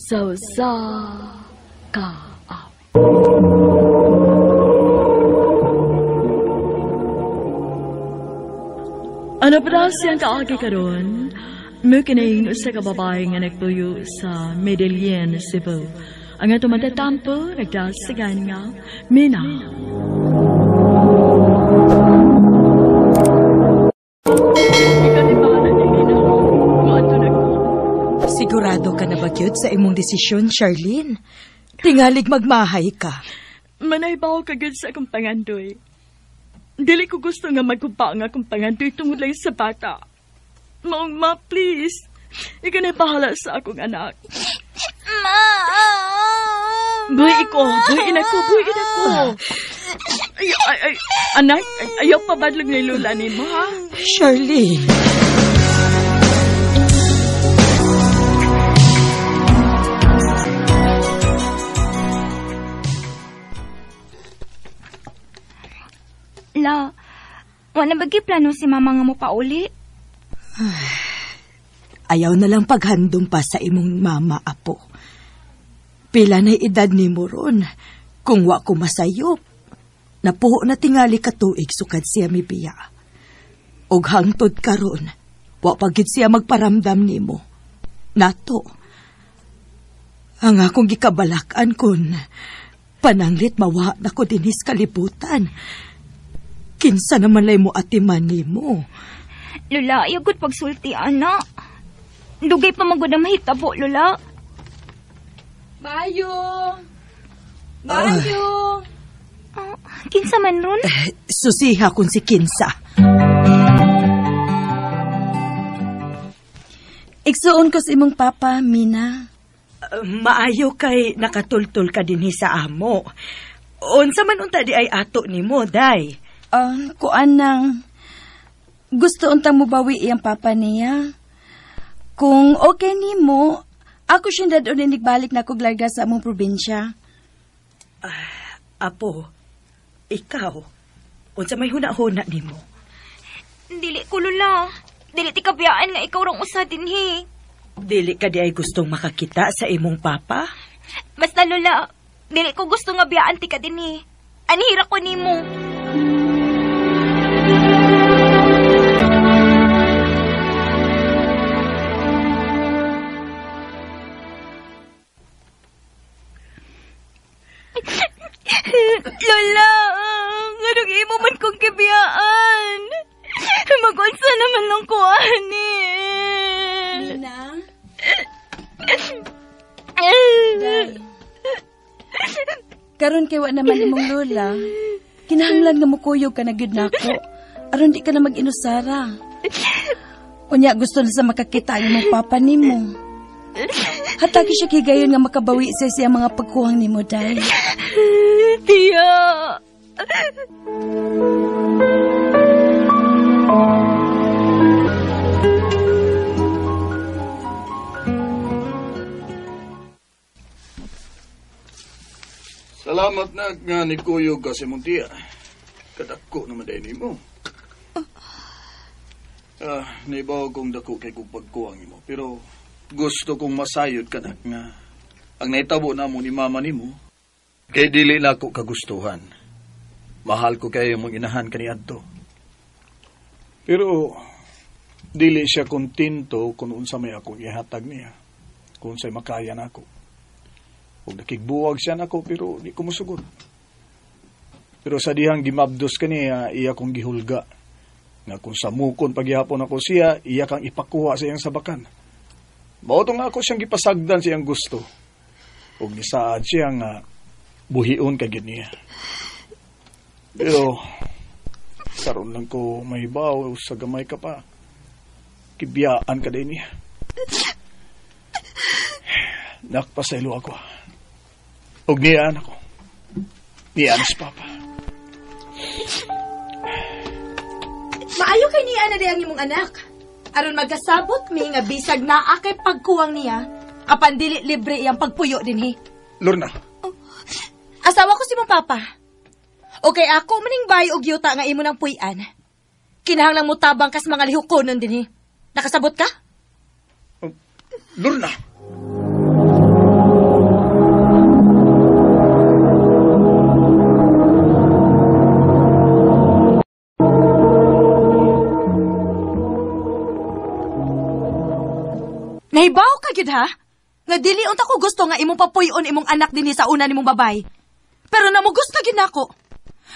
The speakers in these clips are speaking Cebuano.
Sa usa ka awit. Ano pa siyang kaagi karon? Mukining usa ka babae nga nagpuyo sa Medellin, Cebu. Ang atong matatampo nagdasigan nga Mina. Sigurado ka na ba, gyud, sa imong desisyon, Charlene? Tingalig magmahay ka. Manaybaw ka gyud sa akong pangandoy. Dili ko gusto nga magkupa ang akong pangandoy tungod lang sa bata. Maong ma, please. Ikaw na bahala sa akong anak. Ma! Buhi ko, buhi ina ko, buhi ina ko. Ay, ay, ay, anak, ay, ayaw pa badlog ni Lola ni mo, ha? Charlene! La, wala ba plano si mama nga mo pauli? Ayaw na lang paghandom pa sa imong mama, apo. Pila na edad ni mo ron. Kung wa ko masayop, napuho na tingali katuig sukad siya mibiya. Og hangtod karon, wa pa gid siya magparamdam nimo. Nato, ang akong gikabalakan kun pananglit mawa na ko dinis kalibutan. Kinsa naman lay mo atiman nimo. Lola, ayaw gud pagsulti, anak. Dugay pa magud ang mahitabo, Lola. Mayo! Mayo! Kinsa man ron? Susiha kun si Kinsa. Igsuon ko sa imong papa, Mina. Maayo kay nakatultul ka dinhi sa amo. Unsa man unta di ay ato nimo, day? Kuan nang gusto untang mubawi iyang papa niya. Kung okay nimo, ako siyang dadon nigbalik na kog larga sa among probinsya. Apo, ikaw, unsa may huna-huna nimo? Dili ko, Lola. Dili ti kabiyaan nga ikaw rong usa dinhi. Dili ka di ay gustong makakita sa imong papa? Basta, Lola, dili ko gusto nga biyaan ti ka dinhi. Anhira ko nimo. Lola, nganong imo man kong kibiyaan? Mag-unsa naman lang ko, ani. Mina? Day. Karon kay wa naman imong lola, kinahanglan nga mukuyog ka na gyud nako. Aron di ka na mag-inusara. Unya gusto na sa makakita ang imong papa nimo. Hatagi siya kigayon nga makabawi sa siya mga pagkuhang nimo, Day. Tiya. Salamat na nga ni Kuyog ka si Muntia. Kadako naman din mo. Naibaw kong dako kay kong pagkuwang mo. Pero gusto kong masayod ka na nga ang naitabo na mo ni mama nimo kay dili na ako kagustuhan. Mahal ko kayo mong inahan kaniadto. Pero dili siya kontento kung unsa may akong ihatag niya. Kung unsay makaya na ako. Ug nakigbuwag siya nako pero di ko mosugot. Pero sa dihang gimabdos kaniya, iya kong gihulga. Nga kung samukon pagyapon ako siya, iya kang ipakuha sa iyang sabakan. Mao to nga ako siyang gipasagdan sa iyang gusto. Ug nisaad siya nga buhion kay gid niya. Pero karon lang ko mahibaw sa gamay ka pa. Kibiyaan ka din niya. Nakpasaylo ako. Ug niyaan ako. Niyaan si Papa. Maayo kay niya na di ang imong anak. Aron magkasabot mi nga bisag naa kay pagkuwang niya, apan dili libre iyang pagpuyo dinhi. Lorna. Oh, asawa ko si mong papa. Okay, ako maning bay og yuta nga imo nang puy-an. Kinahanglan mo tabang kas mga lihukonon dinhi. Nakasabot ka? Lorna. gyud ha. Nga dili unta ko gusto nga imong papuy-on imong anak dinhi sa una nimong babay. Pero namugos ka gyud nako.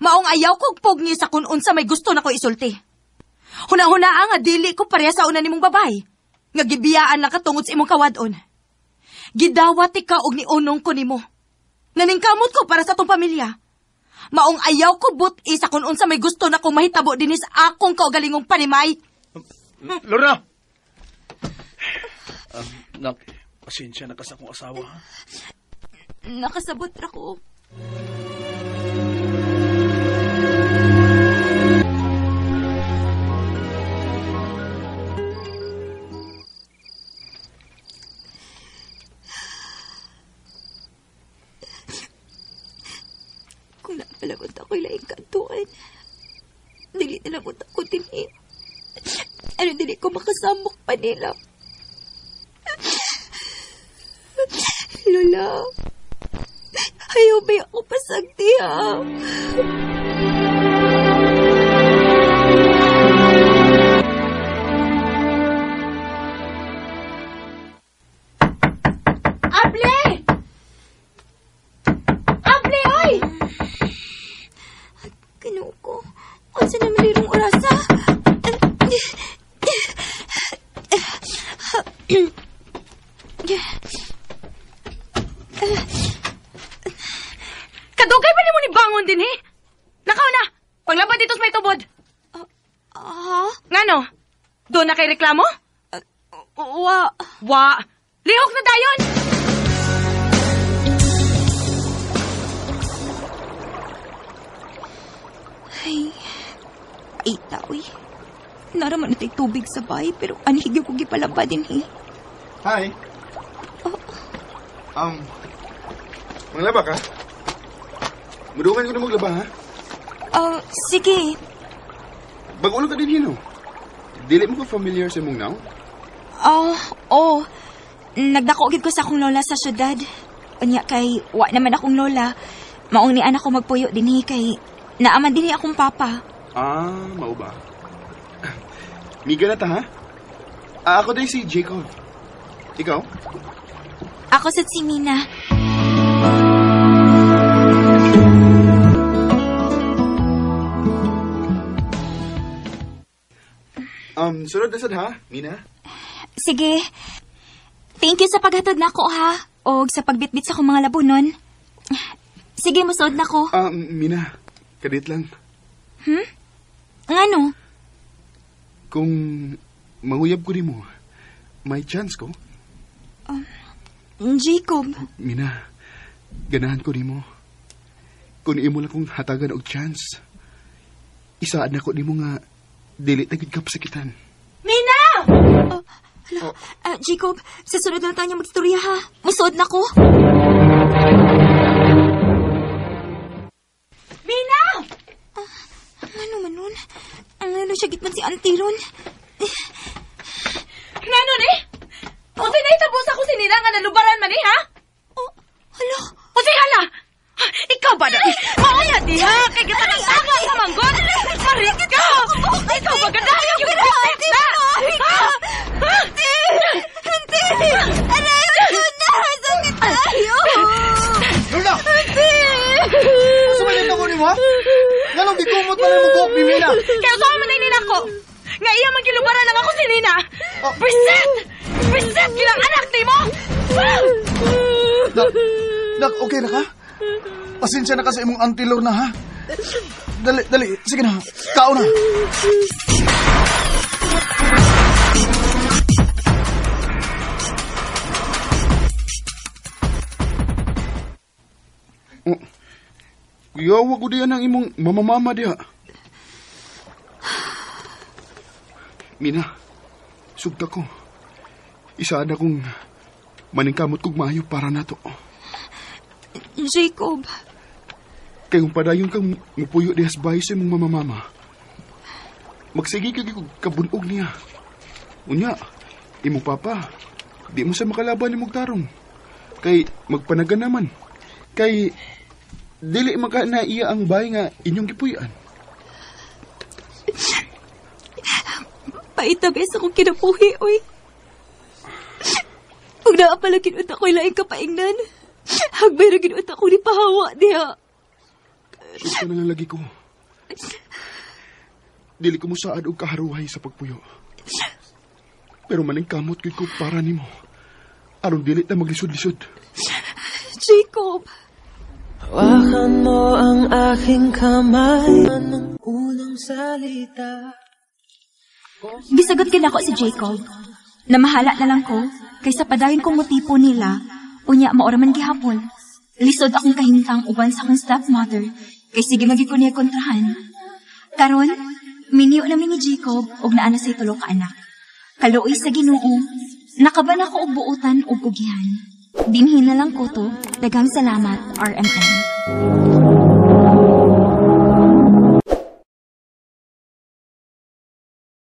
Maong ayaw kog pugni sa kun unsa may gusto nako isulti. Huna-hunaa nga dili ko pareha sa una nimong babay. Nga gibiyaan lang ka tungod sa imong kawadon. Gidawat ikaw og niunong ko nimo. Naningkamot ko para sa atong pamilya. Maong ayaw ko but-i sa kun unsa may gusto nako mahitabo dinhi sa akong kaugalingong panimay. Lorna! Nak, pasensya na ka sa akong asawa, ha? Nakasabot ra ko. Kung napalagot ako'y laing kantuan, dili na lang ako dinhi. Ano dili ko makasamok pa nila. Lola, ayaw ba ako pasagdi, ha? Able! Able, oy! Kinuko ko. Unsa naman lirong orasa? Kadugay ba nimo ni bangon din, eh? Nakaw na! Paglabad dito sa may tubod. Ha? Ngano? Doon na kay reklamo? Wa. Wa. Lihok na dayon! Ay, ay taoy. Naraman na ta'y tubig sa bahay, pero anhigyo ko gipalaba din, eh. Hi. Manglaba ka? Mudukan ko na maglaba, ha? Sige. Bagulo ka din, hino. Dili mo ka familiar sa imong now? Oh. Nagdako gid ko sa akong lola sa syudad. Unya kay, wa naman akong lola. Maong ni anak ko magpuyo dinhi kay naaman dinhi akong papa. Ah, mao ba? Miga na ta, ha? Ako din si Jacob. Ikaw? Ako sa si Mina. Sunod na sad, ha, Mina? Sige. Thank you sa paghatod na ako, ha? O sa pagbitbit sa akong mga labunon. Sige, musuod na ko. Mina, kadit lang. Ngano? Kung manguyab ko nimo, may chance ko. Jacob. Mina, ganahan ko nimo. Kung imo lang kong hatagan og chance, isaad na ko nimo nga dili ta gid ka pasakitan. Mina! Hala, Jacob, sa sunod na lang tayo magstorya, ha? Musuod na ko. Mina! Ano man nun? Ang ano siya gitman si Auntie ron? Ngano ni? Unsay nahitabo sa ako si Nina nga nalubaran man eh, ha? Oh, hala. Unsay hala? Ikaw ba na? Maoya di ha? Kay kita ng tama sa manggod! Marik ka! Ikaw ba ganda? Yung bisit na! Ha? Auntie! Auntie! Aray! Ano na! Sakit tayo! Lorna! Auntie! Asa man yung ni mo, ha? Nganong gikumot man ang buhok ni Mina? Kaya usawa man na nina ko! Nga iya man gilubaran lang ako si Nina! Oh. Bisit! Bisit! Gilang anak ni mo! Nak, nak, okay na ka? Pasensya na ka sa imong Auntie Lorna, ha? Dali, dali. Sige na. Kao na. Oh, kuyawa ko diyan ang imong mamamama diha. Mina, sugta ko. Isaan akong maningkamot kog maayo para nato. Jacob. Kay kung padayon kang mupuyo diha sa bahay sa imong mamamama, magsige ka gyud kabunog niya. Unya, imong papa, di mo sa makalaban imong tarong. Kay magpanagan naman. Kay dili man ka na iya ang bahay nga inyong gipuy-an. Paita bes akong kinabuhi, oy. Ug naa pala gid unta ko'y laing kapaingnan. Hagbay ra gid unta ko ni pahawa diha. Gusto na lang lagi ko. Dili ko mosaad og kaharuhay sa pagpuyo. Pero maningkamot gyud ko para nimo. Aron dili ta maglisod-lisod. Jacob, Hawakan mo ang aking kamay. Anong unang salita? Gisagot gid ako si Jacob. Namahala na lang ko kaysa padayon kong motipo nila. Unya maora man gihapon. Lisod akong kahimtang uban sa akong stepmother kay sige magi ko niya kontrahan. Karon, minyo na mi ni Jacob ug naa na say tulo ka anak. Kaluoy sa Ginoo, nakaban ako og buotan ug ugihan. Dinhi na lang ko to. Daghang salamat, RMN.